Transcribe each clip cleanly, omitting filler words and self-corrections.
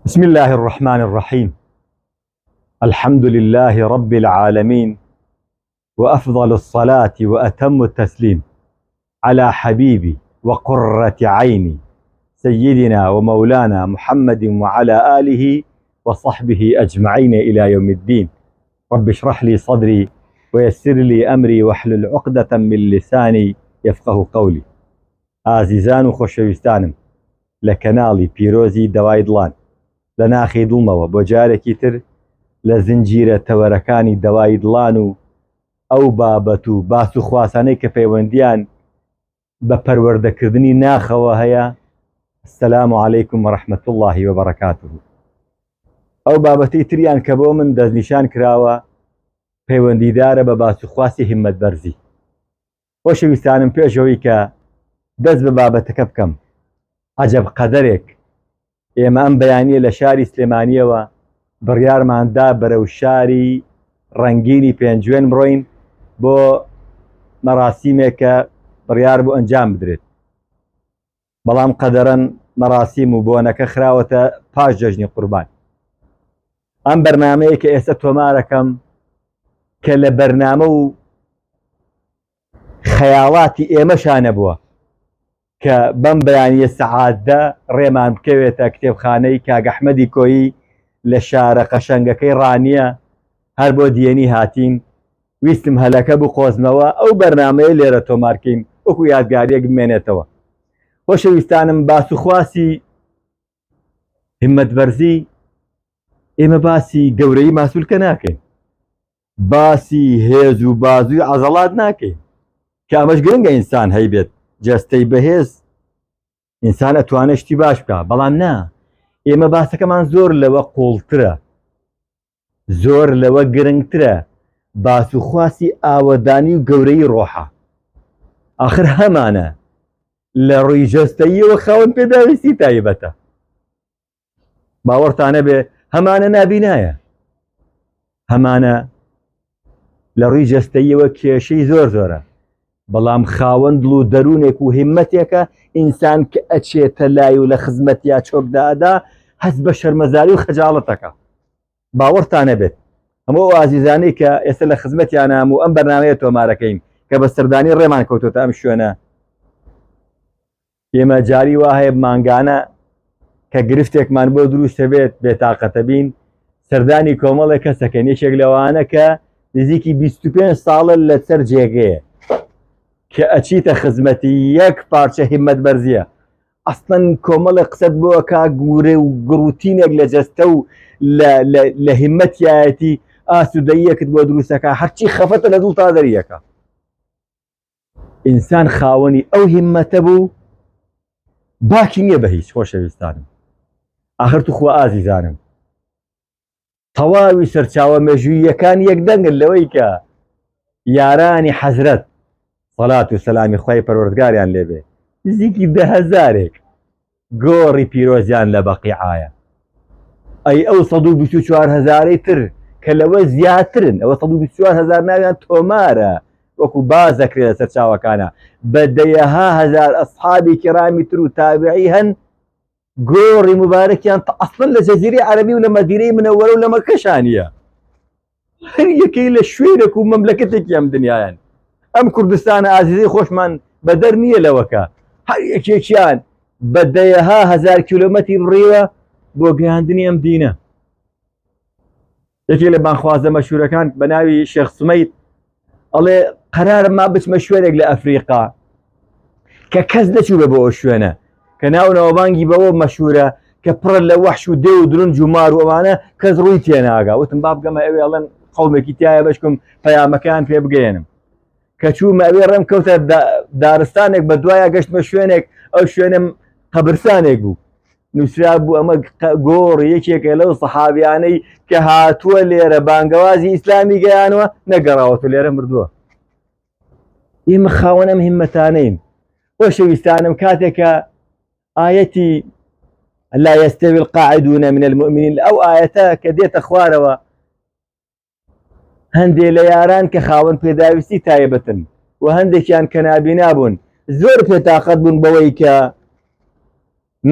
بسم الله الرحمن الرحيم الحمد لله رب العالمين وأفضل الصلاة وأتم التسليم على حبيبي وقرة عيني سيدنا ومولانا محمد وعلى آله وصحبه أجمعين إلى يوم الدين رب اشرح لي صدري ويسر لي أمري واحلل عقدة من لساني يفقه قولي ئازیزان و خۆشەویستانم لە کەناڵی پیرۆزی دەوای دڵان لە ناخی دڵمەوە بۆ جارێکی تر لە زنجیرە تەوەرەکانی دەوای دڵان و ئەو بابەت و باس و خواسانەی کە پەیوەندیان بە پەروەردەکردنی ناخەوە هەیە السلام علیکم و رحمة اللە و بەرەکاته ئەو بابەتەی تریان کە بۆ من دەستنیشان کراوە پەیوەندیدارە بە باس و خواسی هیممەت بەرزی خۆشەویستانم پێش ئەوەی کە دەست بە بابەتەکە بکەم عەجەب قەدەرێک ئێمە ئەم بەیانیە لە شاری سلێمانیەوە بڕیارمان دا بەرەو شاری ڕەنگینی پێنجوێن بڕۆین بۆ مەراسیمێک کە بڕیار بوو ئەنجام بدرێت بەڵام قەدەرەن مەراسیم و بۆنەکە خراوەتە پاش جەژنی قوربان ئەم بەرنمەیە کە ئێستا تۆمارەکەم کە لە بەرنامە و خەیاڵاتی ئێمەشانە بووە کە بەم بەیانیە سەعاتدا ڕێمان بکەوێتە کتێبخانەی کاک ئەحمەدی کۆیی لە شارە قەشەنگەکەی ڕانیە هەر بۆ دیێنی هاتین ویستم هەلەکە بقۆزمەوە ئەو بەرنامەیە لێرە تۆمارکەین وەکو یادگاریەک بمێنێتەوە خۆشەویستانم باس و خواسی همەت بەرزی ئێمە باسی گەورەی ماسولکە ناکەین باسی هێز و بازووی عەزەڵات ناکەین کە ئەمەش گرنگە ئینسان هەیبێت جەستەی بەهێز ئینسان ئەتوانێت شتی باش بکە بەڵام نا ئێمە باسەکەمان زۆر لەوە قوڵترە زۆر لەوە گرنگترە باس و خواسی ئاوەدانی و گەورەی ڕۆحە آخر هەمانە لە ڕووی جەستەییەوە خاوەن پێداویستی تایبەتە باوەڕتانە بێ هەمانە نابینایە هەمانە لە ڕووی جەستەیەوە کێشەی زۆر زۆرە بەڵام خاوەن دڵ و دەروونێک و هیمەتێکە ئینسان کە ئەچێتە لای و لە خزمەتیا چۆکدادا هەست بە شەرمەزاری و خەجاڵەتەکە باوەڕتانە بێت هەموو ئەو ئازیزانەی کە ئێستا لە خزمەتیانام و ئەم بەرنمەیە تۆمارەکەین کە بە سەردانی ڕێمان کەوتۆتە ئەم شوێنە ئێمە جاری وا هەیە مانگانە کە گرفتێکمان بۆ دروستە بێت بێتاقەتە بین سەردانی کۆمەڵێک کەسەکەن یەکێک لەوانە کە نزیکی 25 ساڵە لەسەر جێگەیە کە ئەچیتە خزمەتی یەک پارچە هیمەت بەرزیە ئەسڵەن کۆمەڵێک قسەت بۆ کا گورێ و گڕوتینێک لە جەستە و لە هیمەتیایەتی ئاسوودەیەکت بۆ دروستەکە هەرچی خەفەتە لە دڵ تا دەریەکە ئینسان خاوەنی ئەو هیمەتە بوو باکی نییە بە هیچ خۆشەویستانم ئاخر توخوا ئازیزانم تەواوی سەرچاوە مێژوویەکان یەکدەنگن لەوەی کە یارانی حەزرەت سەلات و سەلامی خوای پەروەردگاریان لێبێ نزیکی دە هەزارێک گۆڕی پیرۆزیان لە بەقیعایە ئەی ئەو 124 هەزارەی تر کە لەوە زیاترن ئەوە 124 هەزار ناویان تۆمارە وەکو باز دەکرێت لەسەر چاوەکانە بە دەیەها هەزار ئەسحابی کرامی تر و تابعی هەن گۆڕی مبارەکیان ئەسڵەن لە جەزیرەی عەرەبی و لە مەدینەی منەوەرە و لە مەکەشانیە هەر یەکەی لە شوێنێک و مەملەکەتێکی ئەم دنیایان ئەم کوردستانە ئازیزەی خۆشمان بەدەر نییە لەوەکە هەر یەکێکیان بە دەیەها هەزار کیلۆمەتری بڕیوە بۆ گەیاندنی ئەم دینە یەکێک لە بانخوازە مەشهورەکان بە ناوی شێخ سمەیت ئەڵێ قەرارم ما بچمە شوێنێک لە ئەفریقا کە کەس نەچوو بە بۆ ئەو شوێنە کە ناو ناوبانگی بەوە مەشهورە کە پڕە لە وەحش و دێ و درنج و مار و ئەوانە کەس ڕووی تێناگا وتم با بگەمە ئەوێ ئەڵێن قەومێکی تایە بەشکم پەیامەکەیان پێ بگەیەنم کە چوومە ئەوێ ڕێم کەوتە دارستانێک بە دوایە گەشتمە شوێنێک ئەو شوێنم قەبرسانێک بوو نووسرا بوو ئەمە گۆڕ یەکێکە لەو سەحابیانەی کە هاتووە لێرە بانگەوازی ئیسلامی گەیانوە نەگەڕاوەتە لێرە مردووە ئێمە خاوەن ئەم هیمەتانەین خۆشەویستانم کاتێکە ئاەتی لا يستوي القاعدون من المؤمنين ئەو ئاەتە کە دێتە خوارەوە هەندێ لە یاران کە خاوەن پێداویستی تایبەتن و هەندێکیان کە نابینا بوون زۆر پێتاقەت بوون بەوەی کە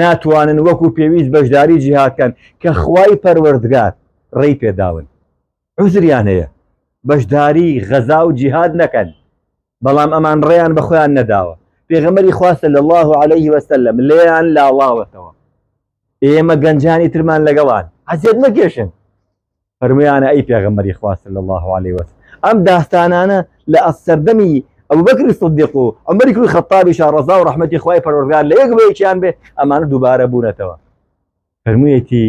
ناتوانن وەکو پێویست بەشداری جیهاد کەن کە خوای پەروەردگار ڕێی پێداون. عوزریان هەیە بەشداری غەزا و جیهاد نەکەن، بەڵام ئەمان ڕێیان بە خۆیان نەداوە. پێغەمبەری خوا صلی اللە علیه وسلم لێیان لاڵاوەتەوە. ئێمە گەنجانی ترمان لەگەڵان، عەزیەت مەکێشن. فەرموویانە ئەی پێغەمبەری خوا صلی اللە علیه وسلم ئەم داستانانە لە سەردەمی ئەبوبەکری صدیق و عومەری کوڕی خەتابیشا ڕەزا و ڕەحمەتی خوای پەروەردگار لە یەک بە یەکیان بێ ئەمانە دووبارە بوونەتەوە. فەرموویەتی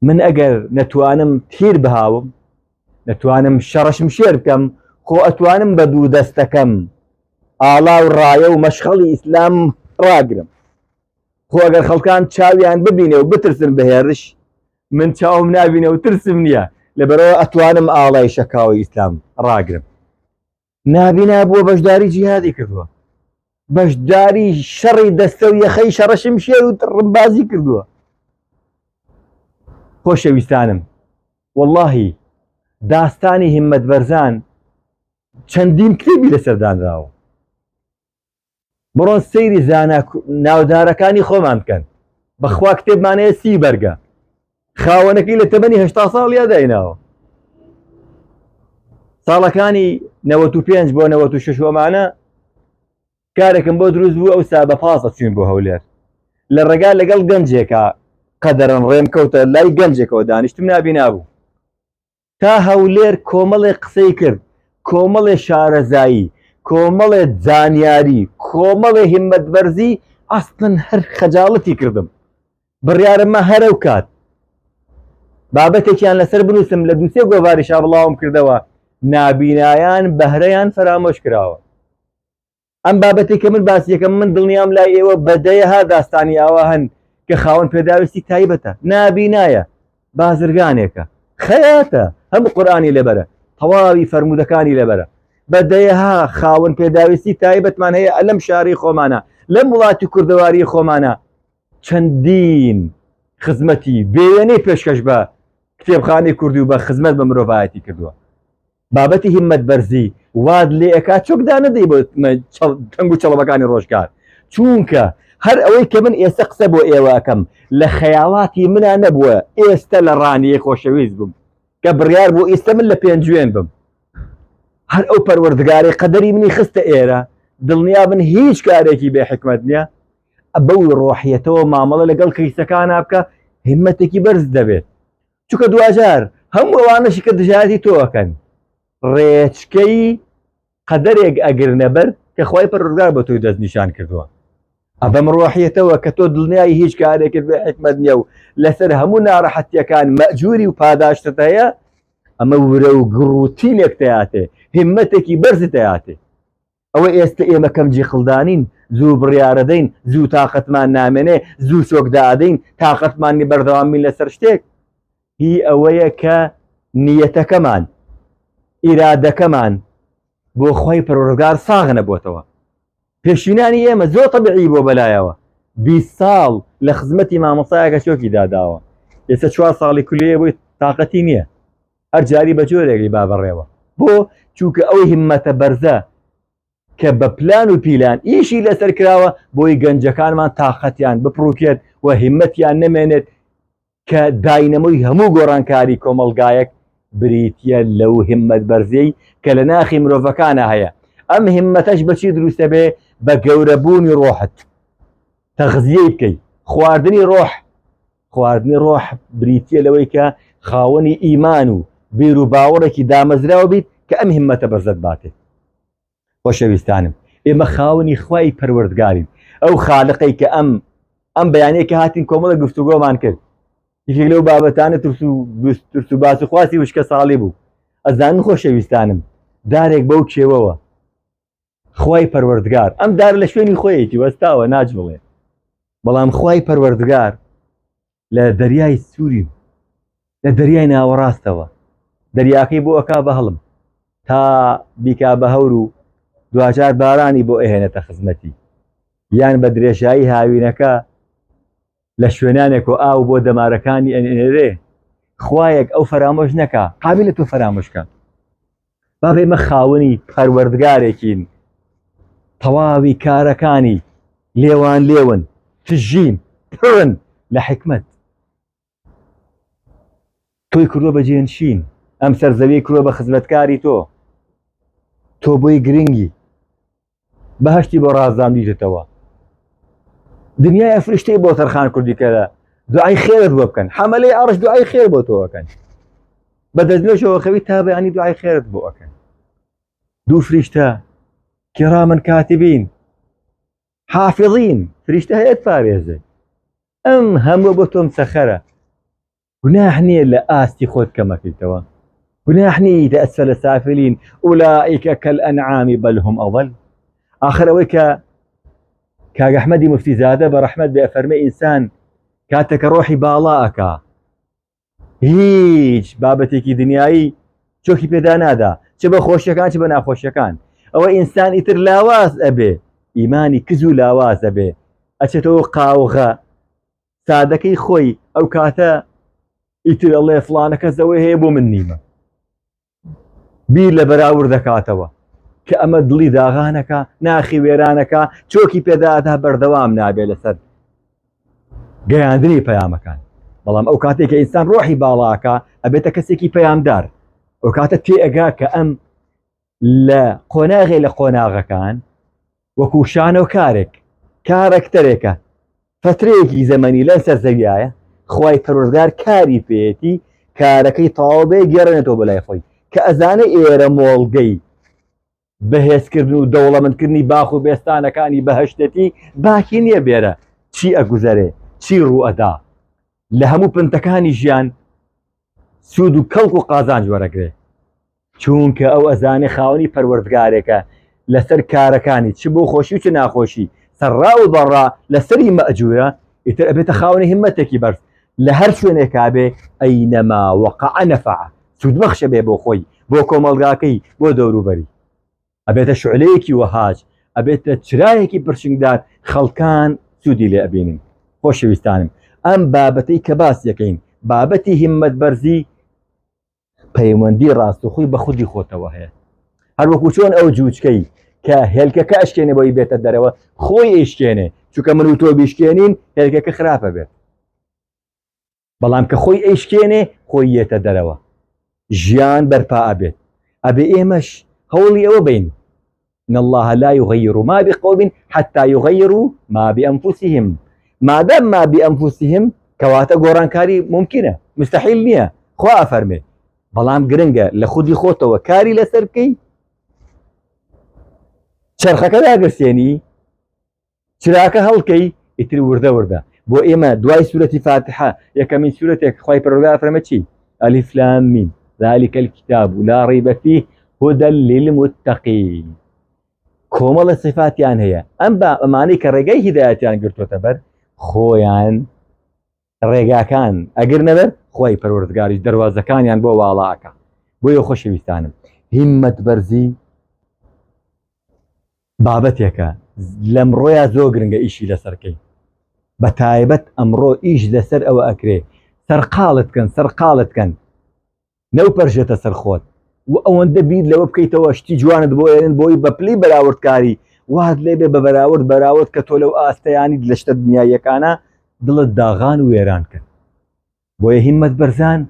من ئەگەر نەتوانم تیر بهاوم نەتوانم شەڕەشمشێر بکەم خۆ ئەتوانم بە دوو دەستەکەم ئاڵا و ڕایە و مەشخەڵی ئیسلام ڕاگرم. خۆ ئەگەر خەڵکان چاویان ببینێ و بترسن بە هێرش من چاوم نابینێ و ترسم نییە لەبەرەوە ئەتوانم ئاڵای شەکاوی ئیسلام ڕاگرم. نابینا بووە بەشداری جیهادی کردووە، بەشداری شەڕی دەستە و یەخەی شەڕە شمشێر و ڕمبازی کردووە. خۆشەویستانم واللهی داستانی هیمەت بەرزان چەندین کتێبی لەسەر دانراوە. بڕۆن سەیری زانا ناودارەکانی خۆمان بکەن، بەخوا کتێبمان هەیە 30 بەرگە، خاوەنەکەی لە تەمەنی 80 ساڵیا دایناوە. ساڵەکانی 95 بۆ 96 ئەمانە کارێکم بۆ دروست بوو، ئەوسا بە پاسە چوین بۆ هەولێر. لە ڕێگا لەگەڵ گەنجێکا قەدەرەن ڕێم کەوتە لای گەنجێکەوە دانیشتم، نابینا بوو. تا هەولێر کۆمەڵێ قسەی کرد، کۆمەڵێ شارەزایی، کۆمەڵێ زانیاری، کۆمەڵێ هیممەت بەرزی، ئەسڵەن هەر خەجاڵەتی کردم. بڕیارمە هەر ئەو کات بابەتێکیان لەسەر بنووسم، لە دووسێ گۆڤاریشا بڵاوم کردەوە، نابینایان بەهرەیان فەرامۆش کراوە. ئەم بابەتێک کە من باسی یەکەم من دڵنیام لای ئێوە بەدەیەها داستانی ئاوا هەن کە خاوەن پێداویستی تایبەتە، نابینایە، بازرگانێکە، خەیاتە، هەموو قورئانی لەبەرە، تەواوی فەرموودەکانی لەبەرە. بەدەیەها خاوەن پێداویستی تایبەتمان هەیە لەم شاری خۆمانە، لەم وڵاتی کوردەواری خۆمانە، چەندین خزمەتی بێوێنەی پێشکەش بە کتێبخانەی کوردی و بە خزمەت بە مرۆڤایەتی کردووە. بابەتی هیمەت بەرزی وات لێ ئەکا چۆک دانەدەی بۆ تەنگ و چەڵەمەکانی ڕۆژگار، چونکە هەر ئەوەی کە من ئێستا قسە بۆ ئێوە ئەکەم لە خەیاڵاتی منا نەبووە ئێستا لە ڕانیەی خۆشەویست بووم کە بڕیار بوو ئێستا من لە پێنجوێن بم. هەر ئەو پەروەردگارەی قەدەری منی خستە ئێرە دڵنیا بن هیچ کارێکی بێ حکمت نییە. بەو ڕۆحیەتەوە مامەڵە لەگەڵ کەیسەکانە بکە، هیمەتێکی بەرز دەبێت، چونکە دواجار هەموو ئەوانەشی کە دژایەتی تۆ ئەکەن ڕێچکەی قەدەرێک ئەگرنە بەر کە خوای پەروەردگار بە تۆی دەستنیشان کردووە. ئەبەم ڕۆحیەتەوە کە تۆ دڵنیای هیچ کارێکت بێ حکمت نییە و لەسەر هەموو ناڕەحەتیەکان مەجووری و پاداشتت هەیە، ئەمە ورە و گوڕ و تینێک تەیاتێ، هیمەتێکی بەرزت تەیاتێ. ئەوە ئێستە ئێمە کەم جیقڵدانین، زوو بڕیارەدەین، زوو تاقەتمان نامێنێ، زوو چۆک دادەین، تاقەتمان نیە بەردەوام بین لەسەر شتێک. هی ئەوەیە کە نیەتەکەمان، ئیرادەکەمان بۆ خوای پەروەردگار ساغ نەبووەتەوە. پێشینانی ئێمە زۆر تەبیعی بووە بەلایەوە، 20 ساڵ لە خزمەتی مامۆستایەکە چۆکی داداوە، ئێستا 4 ساڵی کولیە بۆی تاقەتی نییە، هەر جاری بە جۆرێک با بەڕێوە. بۆ؟ چونکە ئەو هیممەتە بەرزە کە بە پلان و پیلان ئیشی لەسەر کراوە بۆی گەنجەکانمان تاقەتیان بپڕوکێت و هیممەتیان نەمێنێت کە داینەمۆی هەموو گۆڕانکاری کۆمەڵگایەک بریتیە لەو هیممەت بەرزەی کە لە ناخی مرۆڤەکانە هەیە. ئەم هیممەتەش بەچی دروستە بێ؟ بە گەورەبوونی ڕۆحت تەغزیەی بکەی. خواردنی ڕۆح، خواردنی ڕۆح بریتیە لەوەی کە خاوەنی ئیمان و بیر و باوەڕێکی دامەزراوە بیت کە ئەم هیممەتە بەرزەت باتێت. خۆشەویستانم ئێمە خاوەنی خوای پەروەردگارین، ئەو خالقەی کە ئەم ئەم بەیانەیە کە هاتین کۆمەڵە گفتوگۆمان کرد، یەکێک لەو بابەتانە ترس و ترس و باس و خواسی وشکە ساڵی بوو. ئەزانن خۆشەویستانم دارێک بەو کێوەوە خوای پەروەردگار ئەم دار لە شوێنی خۆیەتی وەستاوە ناجوڵێ، بەڵام خوای پەروەردگار لە دەریای سووری لە دەریای ناوەڕاستەوە دەریاکەی بۆ ئەکا بە هەڵم تا بیکا بە هەور و دواجار بارانی بۆ ئەهێنێتە خزمەتی، یان بە درێژایی هاوینەکە لە شوێنانێک و ئاو بۆ دەمارەکانی ئەنێرێ. خوایەک ئەو فەرامۆش نەکا قابلە تۆ فەرامۆشکە. بابە ئێمە خاوەنی پەروەردگارێکین تەواوی کارەکانی لێوان لێون. تژین پڕن لە حکمت. تۆی کردووە بە جێنشین، ئەم سەرزەوی کردووە بە خزمەتکاری تۆ، تۆ بۆی گرنگی، بەهشتی بۆ ڕازاندیتەوە، دنیای فریشتەی بۆ تەرخان کوردی کەرە دوعای خێرت بۆ بکەن، حەمەلەی ئاڕش دوعای خێر بۆ تۆ ئەکەن، بە دەستنوێژەوە خەوی تا بەیانی دوعای خێرت بۆ ئەکەن. دوو فریشتە کیرامن کاتبین حافظین، فریشتە هەیە پارێزێ. ئەم هەموو بۆ تۆم سەخەرە، گوناح نییە لە ئاستی خۆت کەمەکەیتەوە، گوناح نییە لە ئەسفەلە سافلین ئولائیکە کەلئەنعامی بەل هم ئەضل. ئاخر ئەوەی کە کاک ئەحمەدی مفتی زادە بە ڕەحمەت بێ ئەفەرمێ ئینسان کاتێک کە ڕۆحی باڵا ئەکا هیچ بابەتێکی دنیایی چۆکی پێدا نادا، چ بە خۆشیەکان چ بە ناخۆشیەکان. ئەوە ئینسان ئیتر لاواز ئەبێ، ئیمانی کز و لاواز ئەبێ، ئەچێتەوە قاوغە سادەکەی خۆی. ئەو کاتە ئیتر ئەڵێ فڵانە کەس ئەوەی هەیە بۆ من نیمە، بیر لە بەراورد دەکاتەوە کە ئەمە دڵی داغانەکە، ناخی وێرانەکە، چۆکی پێدادا بەردەوام نابێت لەسەر گەیاندنی پەیامەکان. بەڵام ئەو کاتێک کە ئینسان ڕۆحی باڵاکە ئەبێتە کەسێکی پەیامدار، ئەو کاتە تێئەگا کە ئەم لە قۆناغێ لە قۆناغەکان وەکو شانۆکارێک کارەکتەرێکە فترەیەکی زەمەنی لەم سەر زەویایە، خوای پەروەردگار کاری پێیەتی، کارەکەی تەواو بێ گێڕێنێتەوە بۆ لای خۆی، کە ئەزانێ ئێرە مۆڵگەی بەهێزکردن و دەوڵەمەندکردنی باخ و بێستانەکانی بەهەشتێتی، باکی نییە بێرە چی ئەگوزەرێ، چی ڕووئەدا، لە هەموو پنتەکانی ژیان سوود و کەڵک و قازانج وەرەگرێ، چونکە ئەو ئەزانێ خاوەنی پەروەردگارێکە لەسەر کارەکانی چ بۆ خۆشی و چ ناخۆشی سەرڕا و ضەڕا لەسەری مەئجورە، ئیتر ئەبێتە خاوەنی هیممەتێکی بەرز لە هەر شوێنێکا بێ، ئەینەما وەقع نەفع، سوودبەخشە بێ بۆ خۆی، بۆ کۆمەڵگاکەی، بۆ دەوروبەری. ئەبێتە شعلەیەکی وەهاج، ئەبێتە چرایەکی پرشنگدار، خەڵکان سوودی لێ ئەبینن. خۆشەویستانم ئەم بابەتەی کە باس یەکەین، بابەتی هیممەت بەرزی، پەیوەندی ڕاستەوخۆی بە خودی خۆتەوە هەیە. هەروەکو چۆن ئەو جوچکەی کە هێلکەکە ئەشکێنێ بۆی بێتە دەرەوە، خۆی ئەیشکێنێ، چونکە من و تۆ بیشکێنین هێلکەکە خراپە بێت، بەڵام کە خۆی ئەیشکێنێ خۆی یەتە دەرەوە، ژیان بەرپا ئەبێت. ئەبێ ئێمەش هەوڵی ئەوە بین، ان الله لا يغير ما بقوم حتى يغيروا ما بأنفسهم. مادام ما بأنفسهم کەواتە گۆڕانکاری ممکنە، مستحیل نییە، خوا ئەفەرمێ. بەڵام گرنگە لە خودی خۆتەوە کاری لەسەر بکەی، چرخەکە داگرسێنی، چراکە هەڵکەی، ئیتر وردە وردە. بۆ ئێمە دوای سورەتی فاتحە یەکەمین سورەتێک خوای پەروەردگار فەرمێ چی؟ ئەلیف لام میم ذلك الكتاب لا ريب فيه هدى للمتقين. کۆمەڵە صفاتیان هەیە، ئەم با ئەمانەی کە ڕێگای هیدایەتیان گرتوتە بەر خۆیان ڕێگاکان ئەگر نەبەر خۆی پەروەردگاریش دەروازەکانیان بۆ واڵاکە. بۆیە خۆشەویستانم هیممەت بەرزی بابەتێکە لەمڕۆیا زۆر گرنگە ئیشی لەسەرکەی، بە تایبەت ئەمڕۆ ئیش لەسەر ئەوە ئەکرێ سەرقاڵت کەن، سەرقاڵت کەن نەوپەرژێتە سەر خۆت و ئەوەندە بیر لەوە بکەیتەوە شتی جوانت بۆ ئێرن بۆی بە پلی بەراوردکاری وات لێ بێ بە بەراورد بەراورد کە تۆ لەو ئاستەیانیت لە شتە دنیاییەکانە دڵت داغان و وێران کرد. بۆیە هیممەت بەرزان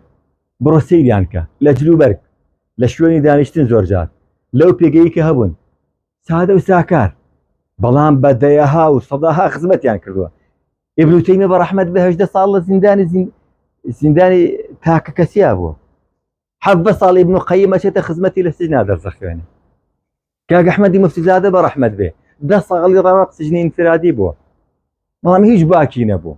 بڕۆ سەیریان کە لە جلوبەرگ، لە شوێنی دانیشتن، زۆرجار لەو پێگەی کە هەبوون سادە و ساکار، بەڵام بە دەیەها و سەداها خزمەتیان کردووە. ئیبن تەیمیە بە ڕەحمەت بە 18 ساڵ لە زیندانی زیندانی تاکە کەسیا بووە. 17 ساڵ ئیبن قەیم ئەچێتە خزمەتی لە سجنا دەرزەخوێنێ. کاک ئەحمەدی موفتیزادە بە ڕەحمەت بێ 10 ساڵی ڕەواق سجنی ئینفرادی بووە، بەڵام هیچ باکی نەبوو.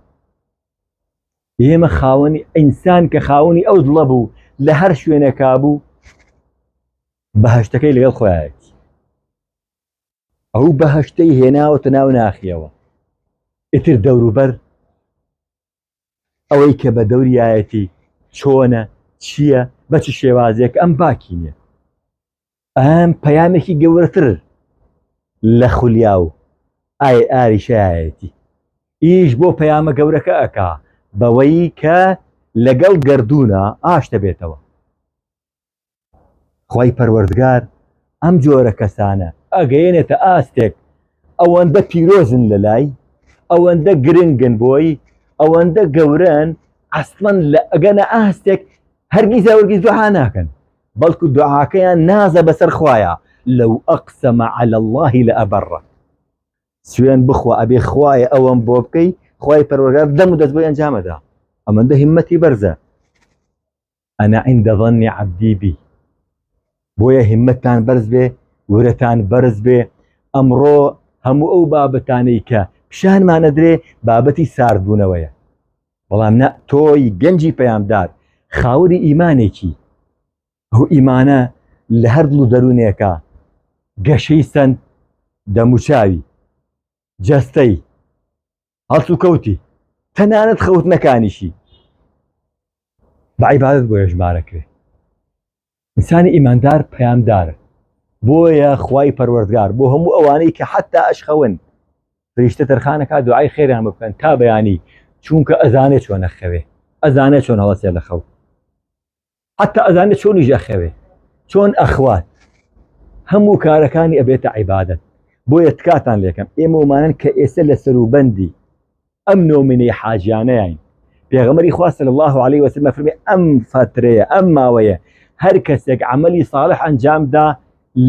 ئێمە خاوەنی ئینسان کە خاوەنی ئەو دڵە بوو لە هەر شوێنێکا بوو بەهشتەکەی لەگەڵ خۆیەتی، ئەو بەهشتەی هێناوەتە ناو ناخیەوە. ئیتر دەوروبەر ئەوەی کە بە دەوریایەتی چۆنە، چییە، بە چ شێوازێک، ئەم باکی نییە. ئەم پەیامێکی گەورەتر لە خولیا و ئای ئاریشایەتی ئیش بۆ پەیامە گەورەکە ئەکا بەوەی کە لەگەڵ گەردوونە ئاش دەبێتەوە. خوای پەروەردگار ئەم جۆرە کەسانە ئەگەیەنێتە ئاستێک ئەوەندە پیرۆزن لە لای. ئەوەندە گرنگن بۆی، ئەوەندە گەورەن، ئەسڵەن لە ئەگەنە ئاستێک هەرگیز هەرگیز دوعا ناکەن، بەڵکو دوعاکەیان نازە بەسەر خوایە، لو أقسم على الله لأبره. سوێن بخوا ئەبێ خوایە ئەوەم بۆ بکەی، خوای پەروەردگار دەم و دەست بۆی ئەنجامەدا. ئەمەندە هیممەتی بەرزە. أنا عند ظن عبدی بی. بۆیە هیممەتتان بەرز بێ، ورەتان بەرز بێ. ئەمڕۆ هەموو ئەو بابەتانەی کە پیشانمانەدرێ بابەتی ساردبوونەوەیە، بەڵام نا، تۆی گەنجی پەیامدار خاوەنی ئیمانێکی، ئەو ئیمانە لە هەر دڵ و دەروونێکە گەشەی سەند، دەموچاوی، جەستەی، هەڵسوکەوتی، تەنانەت خەوتنەکانیشی بە عیبادەت بۆ ژمارەکرێ. ئینسانی ئیماندار پەیامدارە، بۆیە خوای پەروەردگار بۆ هەموو ئەوانەی کە حتا ئەشخەون فریشتە تەرخانەکە دوعای خێریان بکەن تا بەیانی، چونکە ئەزانێ چۆن ئەخەوێ، ئەزانێ چۆن هەڵەسێ لە خەو، حتا ئەزانێ چۆنیش ئەخەوێ، چۆن ئەخوات، هەموو کارەکانی ئەبێتە عیبادەت. بۆیە تکاتان لێکەم ئێمە ومانن کە ئێستا لە سەروبەندی ئەم نۆمینەی حاجیانەیان، پێغەمبەری خوا صلی الله علیه وسلم فەرمی ئەم فترەیە، ئەم ماوەیە هەر کەسێک عەمەلی صالح ئەنجامدا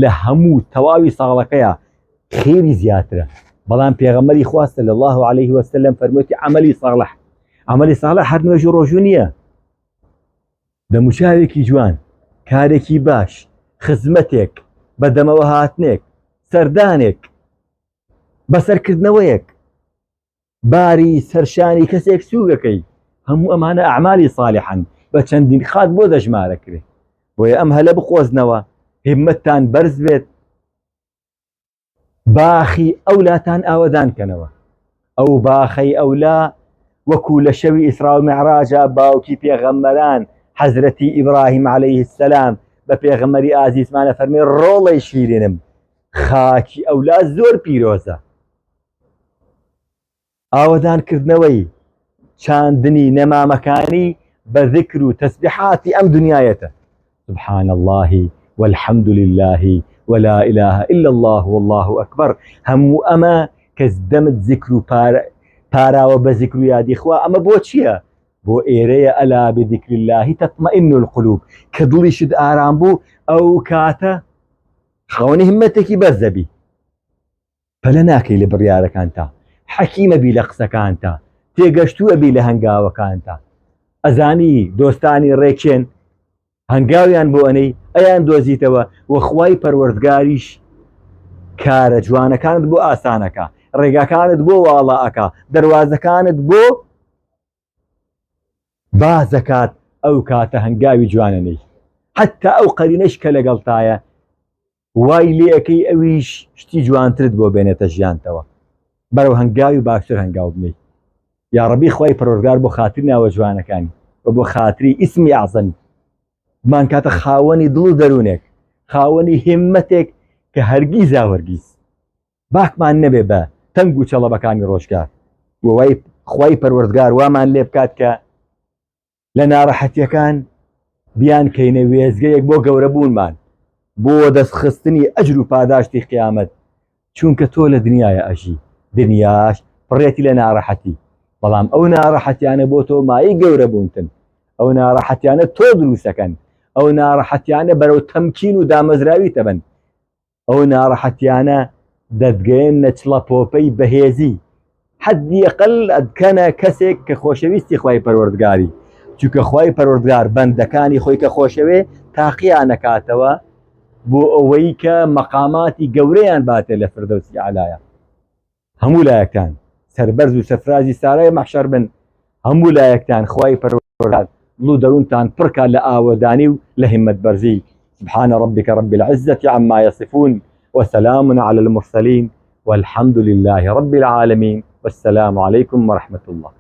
لە هەموو تەواوی ساڵەکەیە خێری زیاترە. بەڵام پێغەمبەری خوا صلی الله علیه وسلم فەرموویەتی عەمەلی صالح، عەمەلی صالح هەر نوێژ و ڕۆژوو نییە، دەموچاوێکی جوان، کارێکی باش، خزمەتێک، بەدەمەوە هاتنێک، سەردانێک، بەسەرکردنەوەیەک، باری سەرشانی کەسێک سووگەکەی، هەموو ئەمانە ئەعمالی صالحن بە چەندین خات بۆ دەژمارەکرێ. بۆیە ئەم هەلە بقۆزنەوە، هیممەتتان بەرز بێت، باخی ئەولاتان ئاوەدان کەنەوە. ئەو باخەی ئەولا وەکو لە شەوی ئیسرا و میعراجا باوکی پێغەمبەران حەزرەتی ئیبراهیم عەلەیه السلام بە پێغەمبەری ئازیزمانە فەرمی ڕۆڵەی شیرینم، خاکی ئەولا زۆر پیرۆزە. ئاوەدانکردنەوەی چاندنی نەمامەکانی بە ذکر و تەسبیحاتی ئەم دنیایەتە. سبحان الله والحمد لله ولا إله إلا الله والله أكبر. هەموو ئەمە کەس دەمت ذکر و پاراوە بە ذکر و یادی خوا، ئەمە بۆ چییە؟ بۆ ئێرەیە ألا بذكر الله تطمئن القلوب، کە دڵیشت ئارام بوو ئەو کاتە خاوەنی همەتێکی بەرز دەبی، پەلە ناکەی لە بڕیارەکانتا، حەکیمە بی لە قسەکانتا، تێگەشتووە بی لە هەنگاوەکانتا، ئەزانی دۆستانی ڕێکێن هەنگاویان بۆ ئەنەی ئەیان دۆزیتەوە و خوای پەروەردگاریش کارە جوانەکانت بۆ ئاسانەکە، ڕێگاکانت بۆ واڵا ئەکا، دەروازەکانت بۆ بازەکات، ئەو کاتە هەنگاوی جوانەنەی. حتا ئەو قەرینەش کە لەگەڵتایە وای لێ ئەکەی ئەویش شتی جوانترت بۆ بێنێتە ژیانتەوە، بەرەو هەنگاوی باشتر هەنگاو بنێی. یاڕەبی خوای پەروەردگار بۆ خاتری ناوە جوانەکانی و بۆ خاتری ئیسمی ئەعزەمی بمانکاتە خاوەنی دڵ و دەروونێک، خاوەنی هیممەتێک کە هەرگیز هەرگیز باکمان نەبێ بە تەنگ و چەڵەبەکانی ڕۆژگار، و وای خوای پەروەردگار وامان لێ بکات کە لە ناڕەحەتیەکان بیانکەینە وێستگەیەک بۆ گەورەبوونمان، بۆ دەستخستنی ئەجر و پاداشتی قیامەت، چونکە تۆ لە دنیاە ئەژی، دنیاش پڕێتی لە ناڕەحەتی، بەڵام ئەو ناڕەحەتیانە بۆ تۆ مایەی گەورەبوونتن، ئەو ناڕەحەتیانە تۆ دروستەکەن، ئەو ناڕەحەتیانە بەرەو تەمکین و دامەزراوی تەبەن، ئەو ناڕەحەتیانە دەتگەیەننە چڵەپۆپەی بەهێزی، حەدی ئەقل ئەتکەنە کەسێک کە خۆشەویستی خوای پەروەردگاری، چونکە خوای پەروەردگار بەندەکانی خۆی کە خۆشەوێ تاقییان ئەکاتەوە بۆ ئەوەی کە مەقاماتی گەورەیان باتێ لە فردەوسی ئەعلایە. هەموو لایەکتان سەربەرز و سەرفرازی سارای مەحشەر بن، هەموو لایەکتان خوای پەروەردگار دڵ و دەروونتان پڕکات لە ئاوەدانی و لە هیممەت بەرزی. سبحان ربک رب العزة عما یصفون وسلام علی المرسلین والحمد لله رب العالمین والسلام علیکم ورحمة الله.